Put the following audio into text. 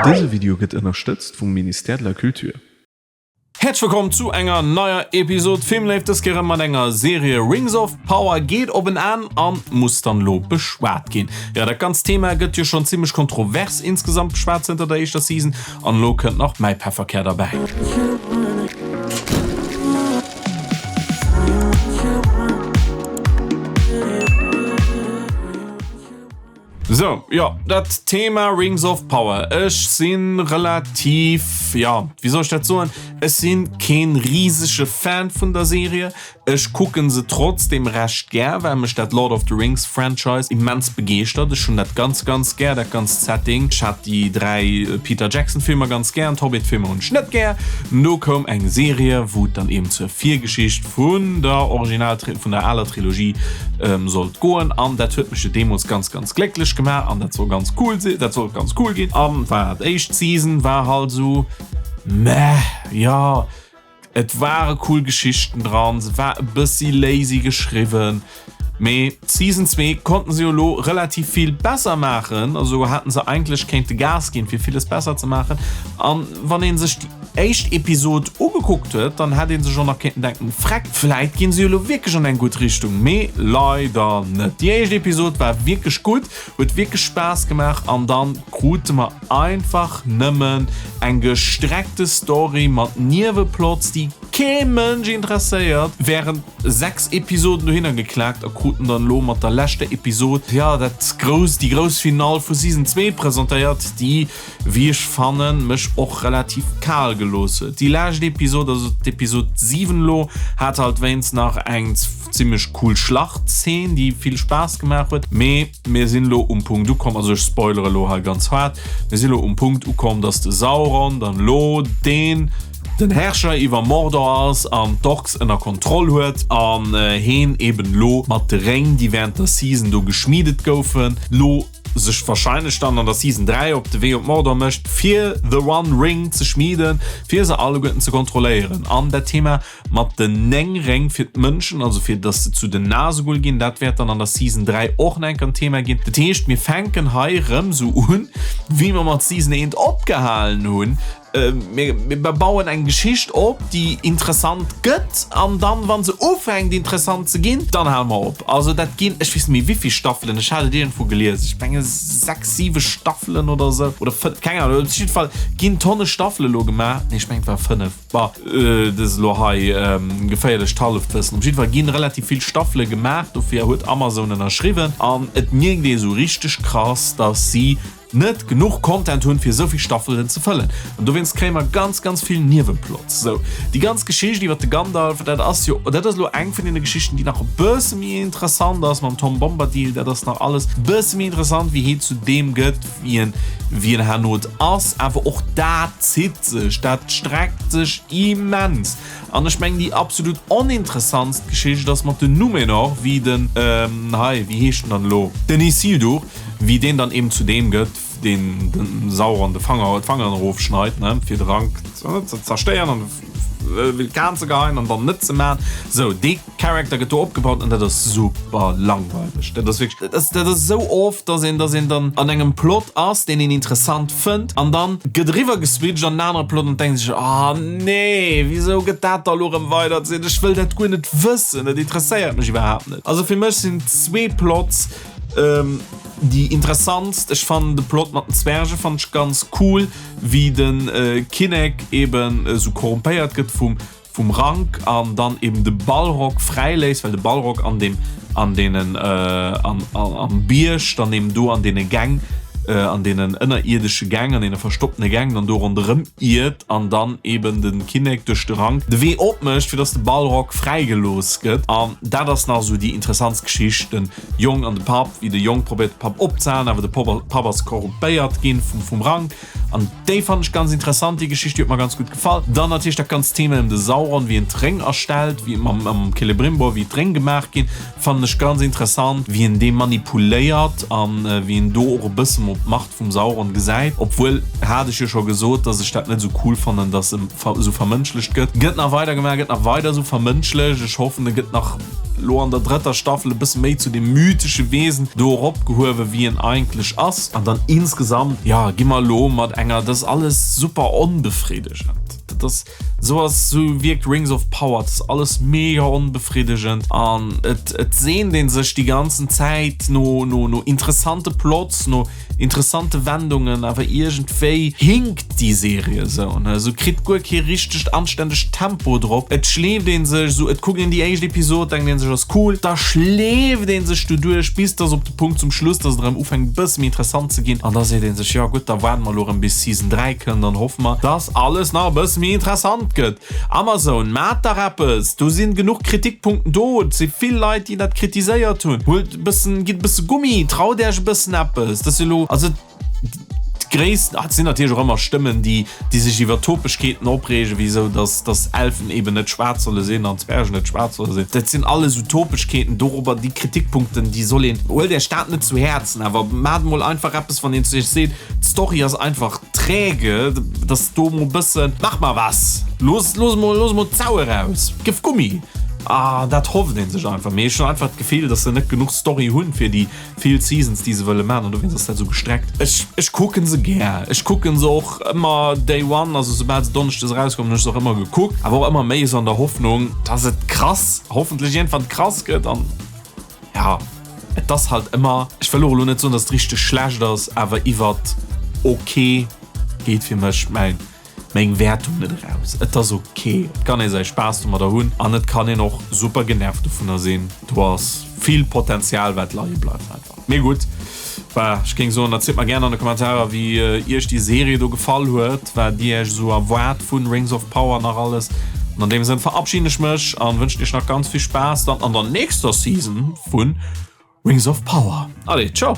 Dëse Video gëtt ënnerstëtzt vum Ministère de la Culture. Häerzlech wëllkomm zu enger neier Episode Filmléift, dës Kéier mat enger Serie Rings of Power geet op en Enn an muss dann lo beschwat ginn. Jo, dat ganzt Thema gëtt jo schonn zimmlech kontrovers insgesamt beschwat zënter der éischter Season an lo kënnt nach mäi Pefferkär derbäi. Sou, jo, dat Thema Rings of Power. Ech si relativ, jo, wéi soll ech dat soen, ech si keen risege Fan vun der Serie. Ech kucke se trotzdeem recht gär, well mech dat Lord of the Rings Franchise immens begeeschtert. Ech hunn dat ganz, ganz gär, dat ganzt Setting. Ech hat déi 3 Peter Jackson Filmer ganz gär an d'Hobbit Filmer hunn ech net gär. No koum eng Serie, wou et dann eben zur Virgeschicht vun der Original, vun der aler Trilogie sollt goen an dat huet mech jo deemools ganz, ganz glécklech gemaach an dat soll ganz cool sinn, dat sollt ganz cool ginn an war d'éischt Season war halt esou meh, jo et ware cool Geschichten dran, se war e bëssi lazy geschriwwen, mee Season 2 konnten se jo elo relativ vill besser maachen, also haten se eigentlech kéinte Gas ginn fir villes besser ze maachen an wann een sech déi éischt Episod ugekuckt huet, dann hätt ee sech och nach kéinten denken, Freck, vläit ginn se jo elo wierklech an eng gutt Richtung. Mee leider net. Déi éischt Episod war wierklech gutt, huet wierklech Spaass gemaach an dann krute mer einfach nëmmen eng gestreckte Story mat Nieweplots, déi kee Mënsch interesséiert, während 6 Episoden dohinner geklaakt a kruten dann elo mat der leschter Episod, jo, dat grouss, déi grouss Finall vu Season 2 presentéiert, déi wéi ech fannen, mech och relativ kal gelooss huet. Déi lescht Episod, also d'Episod 7 elo, hat halt wéinst nach eng zimmlech cool Schlachtzeen, déi vill Spaass gemaach huet, mee mir sinn elo um Punkt ukomm, also ech spoilere elo hei ganz haart, mir sinn elo um Punkt ukomm, dass de Sauron dann elo deen den Herrscher iwwer Mordor ass an d'Orks ënner Kontroll huet an heen eben elo mat de Réng, déi während der Season do geschmiedet goufen, elo sech wahrscheinlech dann an der Season 3 op de Wee op Mordor mécht fir The One Ring ze schmieden, fir se alleguerten ze kontrolléieren. An dat Thema mat den 9 Réng fir d'Mënschen, also fir dass se zu den Nazgul ginn, dat wäert dann an der Season 3 och nach enker en Thema ginn. Dat heescht, mir fänken hei rëm sou un, wéi mer mat Season 1 opgehalen hunn. Mir bauen eng Geschicht op, déi interessant gëtt, an dann, wa se ufänkt interessant ze ginn, dann hale mer op. Also dat ginn, ech weess net méi wéivill Staffelen, ech hat et iergendwou gelies, ech menge 6, 7 Staffelen oder esou, oder 5, keng Ahnung. Op jidde Fall ginn Tonne Staffele lo gemaach, nee ech mengen et war 5, bah, dat ass elo hei geféierlecht Hallefwëssen. Op jidde Fall ginn relativ vill Staffele gemaach, dofir huet Amazon ënnerschriwwen, an et mierkt ee sou richteg krass, dass si net genuch Content hunn fir esou vill Staffelen ze fëllen an dowéinst kréie mer ganz ganz vill Niewenplots. Sou déi ganz Geschicht iwwert de Gandalf, dat ass jo dat ass elo eng vun deene Geschichten déi nach e bësse méi interessant ass mam Tom Bombadil, dat ass nach alles e bësse méi interessant wéi hee zu deem gëtt wéi en wéi en herno ass, awer och dat zitt sech, dat streckt sech immens an ech mengen déi absolut oninteressantst Geschicht ass mat den Numenor wéi den hei wéi heescht en dann elo den Isildur. Wéi deen dann eben zu deem gëtt, deen dem Sauron de Fanger, d'Fangeren erofschneit, ne, fir de Rank ze zerstéieren an de Vulkan ze geheien an dann net ze man. Sou, dee Charakter gëtt do opgebaut an dat ass super langweileg. Dat ass wierklech, dat ass, dat ass esou oft, dass een, dass een dann an engem Plot ass, deen een interessant fënnt an dann gëtt eriwwer geswitcht an en anere Plot an denkt sech, ah nee, wisou gëtt dat da lo erëm weiderzielt? Ech wëll dat guer net wëssen, dat interesséiert mech iwwerhaapt net. Also fir mech sinn zwee Plots, Déi interessantst, ech fannen de Plot mat den Zwerge fannen ech ganz cool, wéi de Kinnek eben esou korrumpéiert gëtt vum vum Rank an dann eben de Balrog fräiléisst, well de Balrog an deem an deenen an am Bierg dann eben do an deene Gäng an deenen ënnerierdesche Gäng, an deene verstopptene Gäng dann do ronderëm iert an dann eben de Kinnek duerch de Rank de Wee opmécht, fir dass de Balrog fräigelooss gëtt. An dat ass nach esou déi interessantst Geschicht, den Jong an de Papp, wéi de Jong probéiert de Papp opzehalen, awer de Papp ass korrumpéiert ginn vum Rank. An déi fannen ech ganz interessant, déi Geschicht, déi huet mer ganz gutt gefall. Dann natierlech dat ganzt Thema ëm de Sauron, wéi en d'Réng erstellt, wéi mam Celebrimbor, wéi d'Réng gemaach ginn, fannen ech ganz interessant, wéi en dee manipuléiert an wéi en do och e bësse mol d'Macht vum Sauron gesäit. Obwuel, hat ech jo scho gesot, dass ech dat net esou cool fannen, dass e esou vermënschlecht gëtt. Gëtt nach weider gemaach, gëtt nach weider esou vermënschlecht. Ech hoffen, e gëtt nach. lo an der drëtter Staffel e bësse méi zu dem mythesche Wesen do eropgehuewe wéi en eigentlech ass. An dann insgesamt, jo, gi mer elo mat enger, dat ass alles super onbefriddegend. Dat ass, esou ass, esou wierkt Rings of Power, dat ass alles mega onbefriddegend an et, et seent ee sech déi ganzen Zäit no, no, no interessante Plots, no Interessante Wendungen, awer iergendwéi hinkt déi Serie esou, ne? Esou kritt guer kee richtegt anständegt Tempo drop. Et schleeft een sech esou, et kuckt een déi éischt Episod, denkt een sech ass cool, da schleeft een sech doduerch bis dass op de Punkt zum Schluss, dass et erëm ufänkt e bësse méi interessant ze ginn an da seet een sech, jo gutt, da waarde mer elo erëm bis Season 3 kënnt an hoffe mer, dass alles nach e bësse méi interessant gëtt. Amazon, maacht dach eppes! Do sinn genuch Kritikpunkten do, et si vill Leit déi dat kritiséiert hunn. Huelt e bëssen, gitt e bësse Gummi, traut Äech e bëssen eppes. Dat ass jo elo, also d'gréisst, et sinn natierlech och ëmmer Stëmmen déi déi sech iwwer Topegkeeten opreegen, wéi esou datt datt Elfen eben net schwaarz solle sinn an Zwergen net schwaarz solle sinn. Dat sinn alles Utopegkeeten, dorobber déi Kritikpunkten déi soll een, huelt Äech dat net zu Häerzen, awer maacht emol einfach eppes, wann een zu Iech seet, d'Story ass einfach träge, dass do mol bëssen, mach mal was, looss, looss mol, looss mol d'Sau eraus, gëff Gummi. Ah, dat hofft een sech einfach, mee ech hunn einfach d'Gefill, dass se net genuch Story hunn fir déi vill Seasons, déi se wëlle maachen, an dowéinst ass dat esou gestreckt. Ech, ech kucken se gär, ech kucken se och ëmmer day one, also soubal se donneschdes erauskommen, hunn ech se och ëmmer gekuckt, awer och ëmmer méi esou an der Hoffnung, dass et krass, hoffentlech iergendwann krass gëtt an. Ja, et ass halt ëmmer, ech wëll och elo net soen, dass et richteg schlecht ass, awer iwwert ok geet fir mech mäin, meng Wäertung net eraus. Et ass ok, et kann ee säi Spaass domadder hunn an et kann een och super genervt dovunner sinn. Do ass vill Potenzial wat leie bleift einfach. Mee gutt, voilà, ech géing soen, erzielt mer gären an de Kommentarer wéi iech déi Serie do gefall huet, wat dir iech esou erwaart vun Rings of Power nach alles. An an deem Sënn verabschiden ech mech an wënschen iech nach ganz vill Spaass dann an der nächster Season vun Rings of Power. Allez, ciao!